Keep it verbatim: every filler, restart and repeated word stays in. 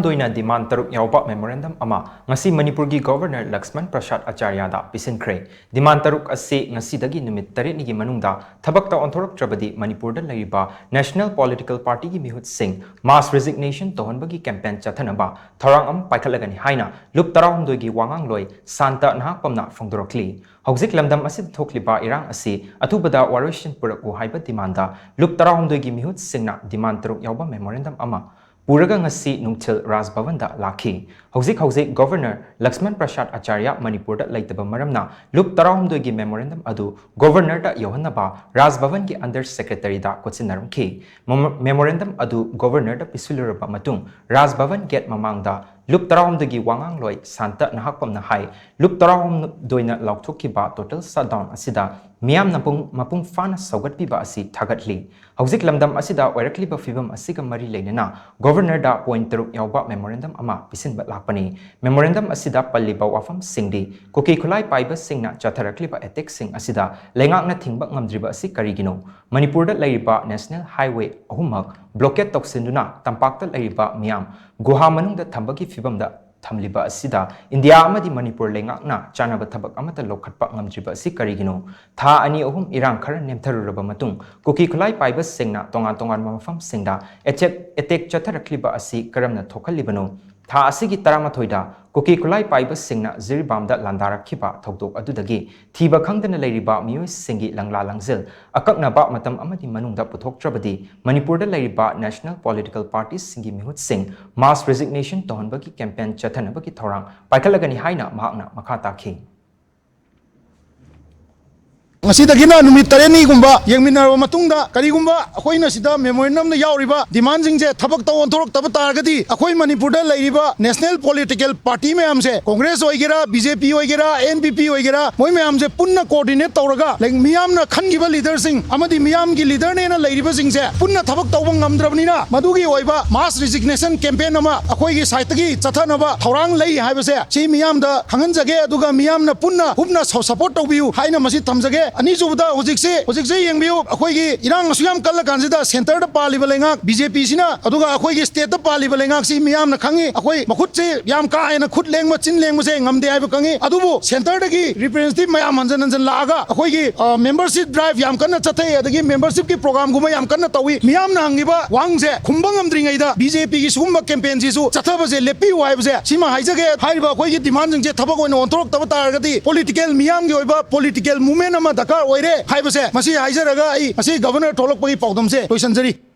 ꯑꯣꯏꯅ demand ꯇꯔꯨꯛ ꯌꯥꯎꯕ memorandum ꯑꯃ ꯉꯁꯤ ꯃꯅꯤꯄꯨꯔꯒꯤ Governor ꯂꯛꯁꯃꯟ ꯄ꯭ꯔꯁꯥꯗ ꯑꯆꯥꯔꯌꯥꯗ ꯄꯤꯁꯤꯟꯈ꯭ꯔꯦ꯫ Demand ꯇꯔꯨꯛ ꯑꯁꯤ ꯉꯁꯤꯗꯒꯤ ꯅꯨꯃꯤꯠ ꯇꯔꯦꯠꯅꯤꯒꯤ ꯃꯅꯨꯡꯗ ꯊꯕꯛꯇ ꯑꯣꯟꯊꯣꯔꯛꯇ꯭ꯔꯕꯗꯤ ꯃꯅꯤꯄꯨꯔꯗ ꯂꯩꯔꯤꯕ national political partyꯒꯤ ꯃꯤꯍꯨꯠꯁꯤꯡ mass resignation ꯇꯧꯍꯟꯕꯒꯤ campaign ꯆꯠꯊꯅꯕ ꯊꯧꯔꯥꯡ ꯑꯃ ꯄꯥꯏꯈꯠꯂꯒꯅꯤ ꯍꯥꯏꯅ ꯂꯨꯞ ꯇꯔꯥꯍꯨꯝꯗꯣꯏꯒꯤ ꯋꯥꯉꯥꯡꯂꯣꯏ ꯁꯥꯟꯇ ꯅꯍꯥꯛꯄꯝꯅ ꯐꯣꯡꯗꯣꯔꯛꯂꯤ꯫ ꯍꯧꯖꯤꯛ ꯂꯝꯗꯝ ꯑꯁꯤꯗ ꯊꯣꯛꯂꯤꯕ ꯏꯔꯥꯡ ꯑꯁꯤ ꯑꯊꯨꯕꯗ ꯋꯥꯔꯣꯏꯁꯤꯟ ꯄꯨꯔꯛꯎ ꯍꯥꯏꯕ demandꯗ ꯂꯨꯞ ꯇꯔꯥꯍꯨꯝꯗꯣꯏꯒꯤ ꯃꯤꯍꯨꯠꯁꯤꯡꯅ demand ꯇꯔꯨꯛ ꯌꯥꯎꯕ memorandum ꯑꯃ ꯄꯨꯔꯒ ꯉꯁꯤ ꯅꯨꯡꯊꯤꯜ ꯔꯥꯖ ꯚꯕꯟꯗ ꯂꯥꯛꯈꯤ꯫ ꯍꯧꯖꯤꯛ ꯍꯧꯖꯤꯛ Governor ꯂꯛꯁꯃꯟ ꯄ꯭ꯔꯁꯥꯗ ꯑꯆꯥꯔꯌ ꯃꯅꯤꯄꯨꯔꯗ ꯂꯩꯇꯕ ꯃꯔꯝꯅ ꯂꯨꯞ ꯇꯔꯥꯍꯨꯝꯗꯣꯏꯒꯤ memorandum ꯑꯗꯨ Governorꯗ ꯌꯧꯍꯟꯅꯕ ꯔꯥꯖ ꯚꯕꯟꯒꯤ Under Secretaryꯗ ꯈꯣꯠꯆꯤꯟꯅꯔꯝꯈꯤ꯫ Memo-, memorandum ꯑꯗꯨ Governorꯗ ꯄꯤꯁꯤꯜꯂꯨꯔꯕ ꯃꯇꯨꯡ ꯔꯥꯖ ꯚꯕꯟ gate ꯃꯃꯥꯡꯗ ꯂꯨꯞ ꯇꯔꯥꯍꯨꯝꯗꯣꯏꯒꯤ ꯋꯥꯉꯥꯡꯂꯣꯏ ꯁꯥꯟꯇ ꯅꯍꯥꯛꯄꯝꯅ ꯍꯥꯏ, ꯂꯨꯞ ꯇꯔꯥꯍꯨꯝꯗꯣꯏꯅ ꯂꯥꯎꯊꯣꯛꯈꯤꯕ total shutdown ꯑꯁꯤꯗ ꯃꯤꯌꯥꯝꯅ ꯄꯨꯡ, ꯃꯄꯨꯡ ꯐꯥꯅ ꯁꯧꯒꯠꯄꯤꯕ ꯑꯁꯤ ꯊꯥꯒꯠꯂꯤ꯫ ꯍꯧꯖꯤꯛ ꯂꯝꯗꯝ ꯑꯁꯤꯗ ꯑꯣꯏꯔꯛꯂꯤꯕ ꯐꯤꯕꯝ ꯑꯁꯤꯒ ꯃꯔꯤ ꯂꯩꯅꯅ Governorꯗ point ꯇꯔꯨꯛ ꯌꯥꯎꯕ memorandum ꯑꯃ ꯄꯤꯁꯤꯟꯕ ꯂꯥꯛꯄꯅꯤ꯫ Memorandum ꯑꯁꯤꯗ ꯄꯜꯂꯤꯕ ꯋꯥꯐꯝꯁꯤꯡꯗꯤ ꯀꯨꯀꯤ ꯈꯨꯠꯂꯥꯏ ꯄꯥꯏꯕꯁꯤꯡꯅ ꯆꯠꯊꯔꯛꯂꯤꯕ attackꯁꯤꯡ ꯑꯁꯤꯗ ꯂꯩꯉꯥꯛꯅ ꯊꯤꯡꯕ ꯉꯝꯗ꯭ꯔꯤꯕ ꯑꯁꯤ ꯀꯔꯤꯒꯤꯅꯣ? ꯃꯅꯤꯄꯨꯔꯗ ꯂꯩꯔꯤꯕ national highway ꯑꯍꯨꯝꯃꯛ blockade ꯇꯧꯁꯤꯟꯗꯨꯅ ꯇꯝꯄꯥꯛꯇ ꯂꯩꯔꯤꯕ ꯃꯤꯌꯥꯝ ꯒꯨꯍꯥ ꯃꯅꯨꯡꯗ ꯊꯝꯕꯒꯤ ꯐꯤꯕꯝꯗ ꯊꯝꯂꯤꯕ ꯑꯁꯤꯗ ꯏꯟꯗꯤꯌꯥ ꯑꯃꯗꯤ ꯃꯅꯤꯄꯨꯔ ꯂꯩꯉꯥꯛꯅ ꯆꯥꯟꯅꯕ ꯊꯕꯛ ꯑꯃꯠꯇ ꯂꯧꯈꯠꯄ ꯉꯝꯗ꯭ꯔꯤꯕ ꯑꯁꯤ ꯀꯔꯤꯒꯤꯅꯣ? ꯊꯥ ꯑꯅꯤ ꯑꯍꯨꯝ ꯏꯔꯥꯡ ꯈꯔ ꯅꯦꯝꯊꯔꯨꯔꯕ ꯃꯇꯨꯡ ꯀꯨꯀꯤ ꯈꯨꯠꯂꯥꯏ ꯄꯥꯏꯕꯁꯤꯡꯅ ꯇꯣꯉꯥꯟ ꯇꯣꯉꯥꯟꯕ ꯃꯐꯝꯁꯤꯡꯗ attack, attack ꯆꯠꯊꯔꯛꯂꯤꯕ ꯑꯁꯤ ꯀꯔꯝꯅ ꯊꯣꯛꯍꯜꯂꯤꯕꯅꯣ? ꯊꯥ ꯑꯁꯤꯒꯤ ꯇꯔꯥꯃꯥꯊꯣꯏꯗ ꯀꯨꯀꯤ ꯈꯨꯠꯂꯥꯏ ꯄꯥꯏꯕꯁꯤꯡꯅ ꯖꯤꯔꯤꯕꯥꯝꯗ ꯂꯥꯟꯗꯥꯔꯛꯈꯤꯕ ꯊꯧꯗꯣꯛ ꯑꯗꯨꯗꯒꯤ ꯊꯤꯕ ꯈꯪꯗꯅ ꯂꯩꯔꯤꯕ ꯃꯤꯑꯣꯏꯁꯤꯡꯒꯤ ꯂꯪꯂꯥ ꯂꯪꯖꯤꯜ ꯑꯀꯛꯅꯕ ꯃꯇꯝ ꯑꯃꯗꯤ ꯃꯅꯨꯡꯗ ꯄꯨꯊꯣꯛꯇ꯭ꯔꯕꯗꯤ ꯃꯅꯤꯄꯨꯔꯗ ꯂꯩꯔꯤꯕ national political partyꯁꯤꯡꯒꯤ ꯃꯤꯍꯨꯠꯁꯤꯡ mass resignation ꯇꯧꯍꯟꯕꯒꯤ campaign ꯆꯠꯊꯅꯕꯒꯤ ꯊꯧꯔꯥꯡ ꯄꯥꯏꯈꯠꯂꯒꯅꯤ ꯍꯥꯏꯅ ꯃꯍꯥꯛꯅ ꯃꯈꯥ ꯇꯥꯈꯤ꯫ ꯉꯁꯤꯗꯒꯤꯅ ꯅꯨꯃꯤꯠ ꯇꯔꯦꯠꯅꯤꯒꯨꯝꯕ ꯌꯦꯡꯃꯤꯟꯅꯔꯕ ꯃꯇꯨꯡꯗ, ꯀꯔꯤꯒꯨꯝꯕ ꯑꯩꯈꯣꯏꯅ ꯁꯤꯗ memorandumꯗ ꯌꯥꯎꯔꯤꯕ demandꯁꯤꯡꯁꯦ ꯊꯕꯛꯇ ꯑꯣꯟꯊꯣꯔꯛꯇꯕ ꯇꯥꯔꯒꯗꯤ, ꯑꯩꯈꯣꯏ ꯃꯅꯤꯄꯨꯔꯗ ꯂꯩꯔꯤꯕ national political party ꯃꯌꯥꯝꯁꯦ, Congress ꯑꯣꯏꯒꯦꯔꯥ, BJP ꯑꯣꯏꯒꯦꯔꯥ, NPP ꯑꯣꯏꯒꯦꯔꯥ, ꯃꯣꯏ ꯃꯌꯥꯝꯁꯦ ꯄꯨꯟꯅ coordinate ꯇꯧꯔꯒ, ꯂꯩ-, ꯃꯤꯌꯥꯝꯅ ꯈꯟꯈꯤꯕ leaderꯁꯤꯡ ꯑꯃꯗꯤ ꯃꯤꯌꯥꯝꯒꯤ leaderꯅꯦꯅ ꯂꯩꯔꯤꯕꯁꯤꯡꯁꯦ ꯄꯨꯟꯅ ꯊꯕꯛ ꯇꯧꯕ ꯉꯝꯗ꯭ꯔꯕꯅꯤꯅ, ꯃꯗꯨꯒꯤ ꯑꯣꯏꯕ mass resignation campaign ꯑꯃ ꯑꯩꯈꯣꯏꯒꯤ sideꯇꯒꯤ ꯆꯠꯊꯅꯕ ꯊꯧꯔꯥꯡ ꯂꯩ ꯍꯥꯏꯕꯁꯦ ꯁꯤ ꯃꯤꯌꯥꯝꯗ ꯈꯪꯍꯟꯖꯒꯦ꯫ ꯑꯗꯨꯒ ꯃꯤꯌꯥꯝꯅ ꯄꯨꯟꯅ ꯍꯨꯞꯅ ꯁ-, support ꯇꯧꯕꯤꯌꯨ ꯍꯥꯏꯅ ꯃꯁꯤ ꯊꯝꯖꯒꯦ꯫ ꯑꯅꯤꯁꯨꯕꯗ ꯍꯧꯖꯤꯛꯁꯦ, ꯍꯧꯖꯤꯛꯁꯦ ꯌꯦꯡꯕꯤꯌꯨ, ꯑꯩꯈꯣꯏꯒꯤ ꯏꯔꯥꯡ ꯑꯁꯨꯛ ꯌꯥꯝ ꯀꯜꯂ ꯀꯥꯟꯁꯤꯗ centreꯗ ꯄꯥꯜꯂꯤꯕ ꯂꯩꯉꯥꯛ BJPꯁꯤꯅ, ꯑꯗꯨꯒ ꯑꯩꯈꯣꯏꯒꯤ stateꯇ ꯄꯥꯜꯂꯤꯕ ꯂꯩꯉꯥꯛꯁꯤ ꯃꯤꯌꯥꯝꯅ ꯈꯪꯉꯤ꯫ ꯑꯩꯈꯣꯏ ꯃꯈꯨꯠꯁꯦ ꯌꯥꯝ ꯀꯥ ꯍꯦꯟꯅ ꯈꯨꯠ ꯂꯦꯡꯕ, ꯆꯤꯟ ꯂꯦꯡꯕꯁꯦ ꯉꯝꯗꯦ ꯍꯥꯏꯕ ꯈꯪꯉꯤ꯫ ꯑꯗꯨꯕꯨ centreꯗꯒꯤ representative ꯃꯌꯥꯝ ꯍꯟꯖꯟ ꯍꯟꯖꯟ ꯂꯥꯛꯑꯒ ꯑꯩꯈꯣꯏꯒꯤ, ꯑ, membership drive ꯌꯥꯝ ꯀꯟꯅ ꯆꯠꯊꯩ, ꯑꯗꯒꯤ membershipꯀꯤ programꯒꯨꯝꯕ ꯌꯥꯝ ꯀꯟꯅ ꯇꯧꯏ꯫ ꯃꯤꯌꯥꯝꯅ ꯍꯪꯉꯤꯕ ꯋꯥꯍꯪꯁꯦ ꯈꯨꯝꯕ ꯉꯝꯗ꯭ꯔꯤꯉꯩꯗ BJPꯒꯤ ꯁꯤꯒꯨꯝꯕ campaignꯁꯤꯁꯨ ꯆꯠꯊꯕꯁꯦ ꯂꯦꯞꯄꯤꯌꯨ ꯍꯥꯏꯕꯁꯦ, ꯁꯤꯃ ꯍꯥꯏꯖꯒꯦ꯫ ꯍꯥꯏꯔꯤꯕ ꯑꯩꯈꯣꯏꯒꯤ demandꯁꯤꯡꯁꯦ ꯊꯕꯛ ꯑꯣꯏꯅ ꯑꯣꯟꯊꯣꯔꯛꯇꯕ ꯇꯥꯔꯒꯗꯤ political, ꯃꯤꯌꯥꯝꯒꯤ ꯑꯣꯏꯕ political movement ꯑꯃ ꯗꯔꯀꯥꯔ ꯑꯣꯏꯔꯦ ꯍꯥꯏꯕꯁꯦ, ꯃꯁꯤ ꯍꯥꯏꯖꯔꯒ ꯑꯩ ꯉꯁꯤ Governor ꯊꯣꯛꯂꯛꯄꯒꯤ ꯄꯥꯎꯗꯝꯁꯦ ꯂꯣꯏꯁꯤꯟꯖꯔꯤ꯫